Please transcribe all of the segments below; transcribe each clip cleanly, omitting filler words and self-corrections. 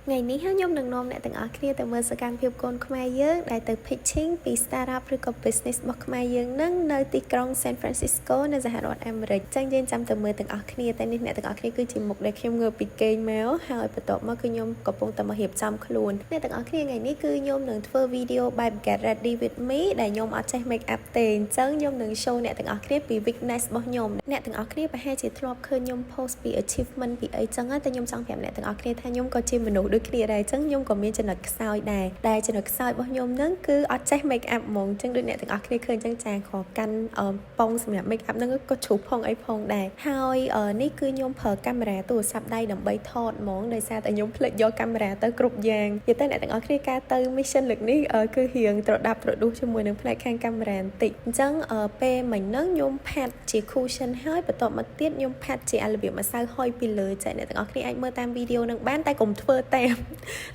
ថ្ងៃនេះខ្ញុំនឹងនាំអ្នកទាំងអស់គ្នាទៅមើលសកម្មភាពកូនខ្មែរយើងដែលទៅ pitching ពី startup ឬក៏ business របស់ខ្មែរយើងនឹងនៅទីក្រុង San Francisco នៅសហរដ្ឋអាមេរិកចឹងយើងចាំទៅមើលទាំងអស់គ្នាតែនេះអ្នកទាំងអស់គ្នាគឺជាមុខដែលខ្ញុំងើបពីគេងមកហើយបន្ទាប់មកគឺខ្ញុំកំពុងតែមករៀបចំខ្លួនអ្នកទាំងអស់គ្នាថ្ងៃនេះគឺខ្ញុំនឹងធ្វើវីដេអូបែប get ready with me ដែលខ្ញុំអត់ចេះ make up ទេអញ្ចឹងខ្ញុំនឹង show អ្នកទាំងអស់គ្នាពី weakness របស់ខ្ញុំអ្នកទាំងអស់គ្នាប្រហែលជាធ្លាប់ឃើញខ្ញុំ post ពី achievement ពីអីចឹងតែខ្ញុំចង់ប្រាប់អ្នកទាំងអស់គ្នាថាខ្ញុំក៏ជាមនុស្សដូចគ្នាដែរអញ្ចឹងខ្ញុំក៏មានចំណុចខ្សោយដែរដែលចំណុចខ្សោយរបស់ខ្ញុំហ្នឹងគឺអត់ចេះ make up ហ្មងអញ្ចឹងដូចអ្នកទាំងអស់គ្នាឃើញអញ្ចឹងចាខកាន់ប៉ុងសម្រាប់ make up ហ្នឹងក៏ជ្រុះផងអីផងដែរហើយនេះគឺខ្ញុំប្រើកាមេរ៉ាទូរស័ព្ទដៃដើម្បីថតហ្មងដោយសារតែខ្ញុំភ្លេចយកកាមេរ៉ាទៅគ្រប់យ៉ាងនិយាយទៅអ្នកទាំងអស់គ្នាការទៅ mission លើកនេះគឺរៀងត្រដាប់ត្រដុសជាមួយនឹងផ្នែកខាងកាមេរ៉ាបន្តិចអញ្ចឹងពេលមិញហ្នឹងខ្ញុំផាត់ជា cushion ហើយបន្ទាប់មកទៀតខ្ញុំផាត់ជាអារបៀបម្សៅហុយពីលើចាអ្នកទាំងអស់គ្នាអាចមើលតាមវីដេអូនឹងបានតែកុំធ្វើតា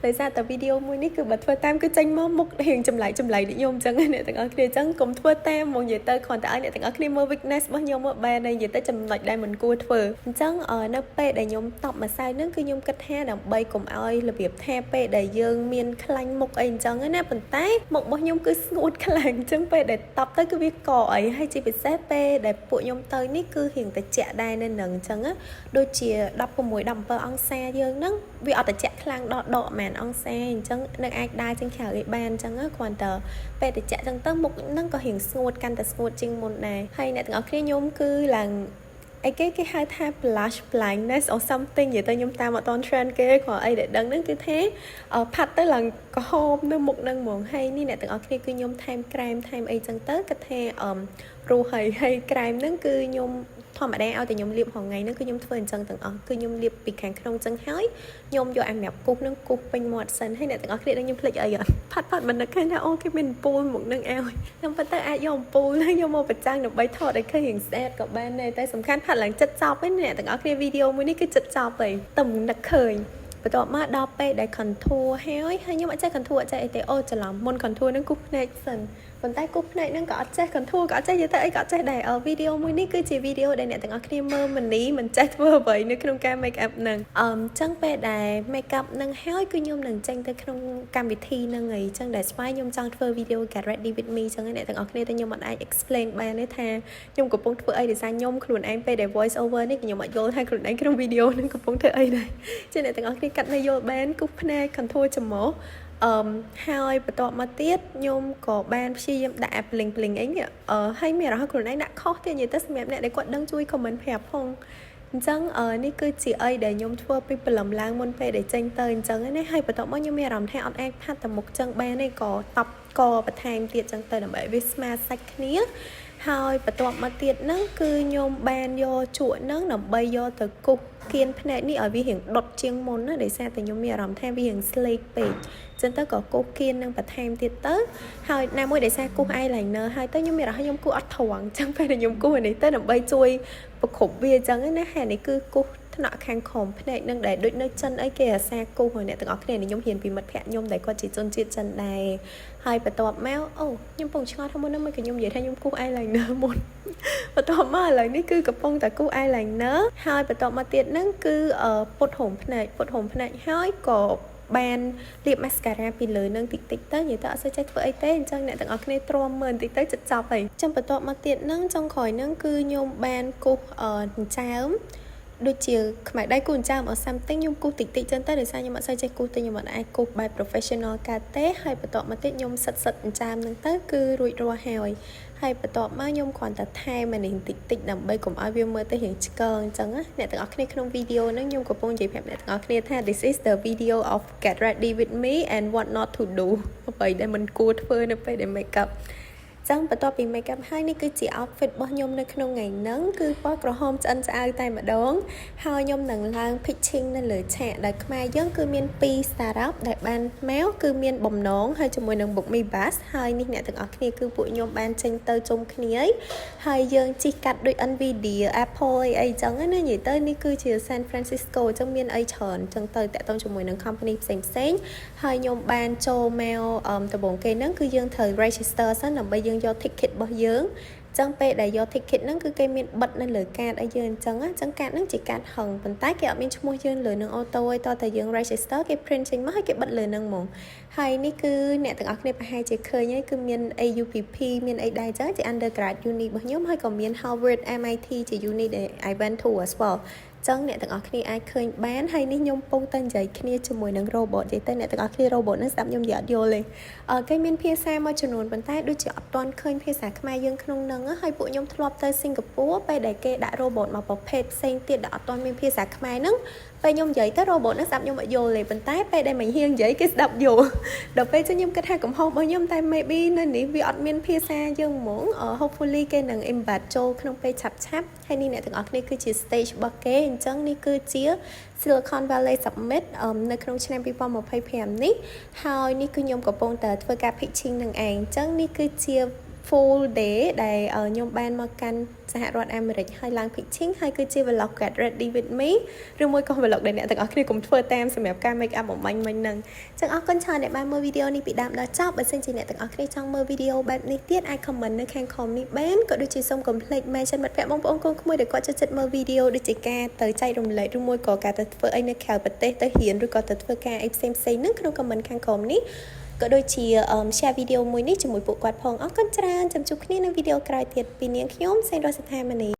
មដោយសារតែវីដេអូមួយនេះគឺបើធ្វើតាមគឺចេញមកមុខរៀងចម្លែកចម្លែកដូចខ្ញុំអញ្ចឹងអ្នកទាំងអស់គ្នាអញ្ចឹងកុំធ្វើតាមមកនិយាយទៅគ្រាន់តែឲ្យអ្នកទាំងអស់គ្នាមើល weakness របស់ខ្ញុំមកបែរនិយាយទៅចំណុចដែលមិនគួរធ្វើអញ្ចឹងនៅពេលដែលខ្ញុំតប់ម្សៅហ្នឹងគឺខ្ញុំគិតថាដើម្បីកុំឲ្យរបៀបថាពេលដែលយើងមានខ្លាញ់មុខអីអញ្ចឹងណាប៉ុន្តែមុខរបស់ខ្ញុំគឺស្ងួតខ្លាំងអញ្ចឹងពេលដែលតប់ទៅគឺវាកអីហើយជាពិសេសពេលដែលពួកខ្ញុំទៅនេះគឺរៀងត្រជាក់ដែរនៅនឹងអញ្ចឹងដូចជា16 17អង្សាយើងហ្នឹងវាអត់ត្រជាក់ខ្លាំងដល់ដកប្រហែលអង្សាអញ្ចឹងនឹងអាចដើរចេញក្រៅឲ្យបានអញ្ចឹងគ្រាន់តែពេលត្រជាក់អញ្ចឹងទៅមុខហ្នឹងក៏រៀងស្ងួតកាន់តែស្ងួតជាងមុនដែរហើយអ្នកទាំងអស់គ្នាខ្ញុំគឺឡើងអីគេគេហៅថា blush blindness or something និយាយទៅខ្ញុំតាមអត់ត trend គេគ្រាន់អីដែលដឹងហ្នឹងគឺថាផាត់ទៅឡើងក្រហមនៅមុខហ្នឹងហ្មងហើយនេះអ្នកទាំងអស់គ្នាគឺខ្ញុំថែមក្រែមថែមអីចឹងទៅគាត់ថាអឺរស់ហើយហើយក្រែមហ្នឹងគឺខ្ញុំធម្មតាឲ្យតែខ្ញុំលាបរាល់ថ្ងៃហ្នឹងគឺខ្ញុំធ្វើអញ្ចឹងទាំងអស់គឺខ្ញុំលាបពីខាងក្នុងអញ្ចឹងហើយខ្ញុំយកអាសម្រាប់គូសហ្នឹងគូសពេញមាត់សិនហើយអ្នកទាំងអស់គ្នាដឹងខ្ញុំភ្លេចអីអត់ផាត់ផាត់មិននឹកឃើញថាអូគេមានអំពូលមុខនឹងឲ្យខ្ញុំប៉ុន្តែអាចយកអំពូលហ្នឹងយកមកបញ្ចាំងដើម្បីថតឲ្យឃើញរៀងស្អាតក៏បានដែរតែសំខាន់ផាត់ឡើងចិត្តចប់ហ្នឹងអ្នកទាំងអស់គ្នាវីដេអូមួយនេះគឺចិត្តចប់ហើយតែមិននឹកឃើញបន្ទាប់មកដល់ពេលដែល contour ហើយហើយខ្ញុំអត់ចេះ contour អត់ចេះអីទេអូច្រឡំមុន contour ហ្នឹងគូសភ្នែកសិនប៉ុន្តែគូសភ្នែកហ្នឹងក៏អត់ចេះ contour ក៏អត់ចេះនិយាយទៅអីក៏អត់ចេះដែរវីដេអូមួយនេះគឺជាវីដេអូដែលអ្នកទាំងអស់គ្នាមើលមនីមិនចេះធ្វើអ្វីនៅក្នុងការ make up ហ្នឹងអឺចឹងពេលដែល make up ហ្នឹងហើយគឺខ្ញុំនឹងចេញទៅក្នុងកម្មវិធីហ្នឹងអីចឹងដែលស្វ័យខ្ញុំចង់ធ្វើវីដេអូ get ready with me ចឹងអ្នកទាំងអស់គ្នាតែខ្ញុំអត់អាច explain បានទេថាខ្ញុំកំពុងធ្វើអីដោយសារខ្ញុំខ្លួនឯងពេលដែល voice over នេះខ្ញុំអត់យល់ថាខ្លួនឯងក្នុងវីដេអូហ្នឹងកំពុងធ្វើអីដែរចឹងអ្នកទាំងអស់គ្នាកាត់នៅយល់បានគូសភ្នែក contour ច្រមុះអឺហើយបន្ទាប់មកទៀតខ្ញុំក៏បានព្យាយាមដាក់ bling bling អីនេះអឺហើយមានអារម្មណ៍ខ្លួនឯងដាក់ខុសទៀតនិយាយទៅសម្រាប់អ្នកដែលគាត់ដឹងជួយ comment ប្រាប់ផងអញ្ចឹងនេះគឺជាអីដែលខ្ញុំធ្វើពីព្រលឹមឡើងមុនពេលដែលចេញទៅអញ្ចឹងណាហើយបន្ទាប់មកខ្ញុំមានអារម្មណ៍ថាអត់អាចផាត់តែមុខចឹងបានទេក៏តប់កបន្ថែមទៀតចឹងទៅដើម្បីឲ្យវាស្មើសាច់គ្នាហើយបន្ទាប់មកទៀតហ្នឹងគឺខ្ញុំបានយកជក់ហ្នឹងដើម្បីយកទៅគូសគៀនភ្នែកនេះឲ្យវារៀងដុតជាងមុនណាដោយសារតែខ្ញុំមានអារម្មណ៍ថាវារៀងស្លេកពេកចឹងទៅក៏គូសគៀននឹងបន្ថែមទៀតទៅហើយណាមួយដោយសារគូស eyeliner ហើយទៅខ្ញុំមានអារម្មណ៍ខ្ញុំគូសអត់ត្រង់ចឹងពេលដែលខ្ញុំគូសអានេះទៅដើម្បីជួយប្រគ្រប់វាចឹងណាហើយនេះគឺគូសថ្នាក់ខាងក្រោមភ្នែកនឹងដែលដូចនៅចិនអីគេអាសាគូសអ្នកទាំងអស់គ្នាខ្ញុំហ៊ានពីមិត្តភក្តិខ្ញុំដែលគាត់ជាជនជាតិចិនដែរហើយបន្ទាប់មកអូខ្ញុំពងឆ្ងល់ថាមុនហ្នឹងមិនក៏ខ្ញុំនិយាយថាខ្ញុំគូស eyeliner មុនបន្ទាប់មកឥឡូវនេះគឺកំពុងតែគូស eyeliner ហើយបន្ទាប់មកទៀតហ្នឹងគឺពុតហូមភ្នែកពុតហូមភ្នែកហើយក៏បានលាប mascara ពីលើនឹងតិចតិចទៅនិយាយទៅអត់សូវចេះធ្វើអីទេអញ្ចឹងអ្នកទាំងអស់គ្នាទ្រាំមើលបន្តិចទៅចិត្តចប់ហើយចាំបន្ទាប់មកទៀតហ្នឹងចុងក្រោយហ្នឹងគឺខ្ញុំបានគូសចិញ្ចើមដូចជាខ្មៅដៃគូសចិញ្ចើមអ something ខ្ញុំគូសតិចតិចចឹងទៅដោយសារខ្ញុំអត់សូវចេះគូសទេខ្ញុំអត់អាចគូសបែប professional កើតទេហើយបន្ទាប់មកទៀតខ្ញុំសិតសិតចិញ្ចើមហ្នឹងទៅគឺរួចរាល់ហើយហើយបន្ទាប់មកខ្ញុំគ្រាន់តែថែមអានេះបន្តិចតិចដើម្បីកុំឲ្យវាមើលទៅរៀងឆ្កើងអញ្ចឹងណាអ្នកទាំងអស់គ្នាក្នុងវីដេអូហ្នឹងខ្ញុំកំពុងនិយាយប្រាប់អ្នកទាំងអស់គ្នាថា this is the video of get ready with me and what not to do អ្វីដែលមិនគួរធ្វើនៅពេលដែល make up ចឹងបន្ទាប់ពី make up ហើយនេះគឺជា outfit របស់ខ្ញុំនៅក្នុងថ្ងៃហ្នឹងគឺពណ៌ក្រហមឆ្អិនឆ្អៅតែម្ដងហើយខ្ញុំនឹងឡើង pitching នៅលើឆាកដែលខ្មែរយើងគឺមាន2 startup ដែលបានមកគឺមានបំណងហើយជាមួយនឹង Book Me Bus ហើយនេះអ្នកទាំងអស់គ្នាគឺពួកខ្ញុំបានចេញទៅជុំគ្នាហើយយើងជិះកាត់ដូច Nvidia Apple អីអីចឹងណានិយាយទៅនេះគឺជា San Francisco អញ្ចឹងមានអីច្រើនអញ្ចឹងទៅតាក់ទងជាមួយនឹង company ផ្សេងផ្សេងហើយខ្ញុំបានចូលមកដំបូងគេហ្នឹងគឺយើងត្រូវ register សិនដើម្បីយើងយក ticket របស់យើង ចឹងពេលដែលយក ticket ហ្នឹងគឺគេមានបិទនៅលើកាតឲ្យយើងអញ្ចឹងអញ្ចឹងកាតហ្នឹងជាកាតហឹងប៉ុន្តែគេអត់មានឈ្មោះយើងលើនឹង auto ឯតតែយើង register គេ print ចេញមកហើយគេបិទលើនឹងហ្មងហើយនេះគឺអ្នកទាំងអស់គ្នាប្រហែលជាឃើញហើយគឺមាន AUPP មានអីដែរអញ្ចឹងជា undergrad uni របស់ខ្ញុំហើយក៏មាន Harvard MIT ជា uni ដែល I went to as well ចឹងអ្នកទាំងអស់គ្នាអាចឃើញបានហើយនេះខ្ញុំពងតែនិយាយគ្នាជាមួយនឹង robot និយាយទៅអ្នកទាំងអស់គ្នា robot នឹងស្ដាប់ខ្ញុំនិយាយអត់យល់ទេអឺគេមានភាសាមួយចំនួនប៉ុន្តែដូចជាអត់ទាន់ឃើញភាសាខ្មែរយើងក្នុងនឹងហើយពួកខ្ញុំធ្លាប់ទៅសិង្ហបុរីពេលដែលគេដាក់ robot មកប្រភេទផ្សេងទៀតដែលអត់ទាន់មានភាសាខ្មែរហ្នឹងពេលខ្ញុំនិយាយទៅ robot ហ្នឹងស្ដាប់ខ្ញុំអត់យល់ទេប៉ុន្តែពេលដែលមិនហ៊ាននិយាយគេស្ដាប់យល់ដល់ពេលចឹងខ្ញុំគិតថាកំហុសរបស់ខ្ញុំតែ maybe នៅនេះវាអត់មានភាសាយើងហ្មង hopefully គេនឹង embed ចូលក្នុងពេលឆាប់ឆាប់ហើយនេះអ្នកទាំងអស់គ្នាគឺជា stage របស់គេអញ្ចឹងនេះគឺជា Silicon Valley Summit នៅក្នុងឆ្នាំ2025នេះហើយនេះគឺខ្ញុំកំពុងតែធ្វើការ pitching នឹងឯងអញ្ចឹងនេះគឺជា full day ដែលខ្ញុំបានមកកាន់សហរដ្ឋអាមេរិកហើយឡើង pitching ហើយគឺជា vlog get ready with me ឬមួយក៏ vlog ដែលអ្នកទាំងអស់គ្នាកុំធ្វើតាមសម្រាប់ការ make up បំបាញ់មិញហ្នឹងចឹងអរគុណច្រើនដែលបានមើលវីដេអូនេះពីដើមដល់ចប់បើសិនជាអ្នកទាំងអស់គ្នាចង់មើលវីដេអូបែបនេះទៀតអាច comment នៅខាងក្រោមនេះបានក៏ដូចជាសូមកុំភ្លេច mention មិត្តភ័ក្តិបងប្អូនកូនក្មួយដែលគាត់ចូលចិត្តមើលវីដេអូដូចជាការទៅចែករំលែកឬមួយក៏ការទៅធ្វើអីនៅក្រៅប្រទេសទៅរៀនឬក៏ទៅធ្វើការអីផ្សេងៗហ្នឹងក្នុង comment ខាងក្រោមនេះក៏ដូចជា share វីដេអូមួយនេះជាមួយពួកគាត់ផងអរគុណច្រើនចាំជួបគ្នានៅវីដេអូក្រោយទៀតពីនាងខ្ញុំសេងរស់សថាមនី។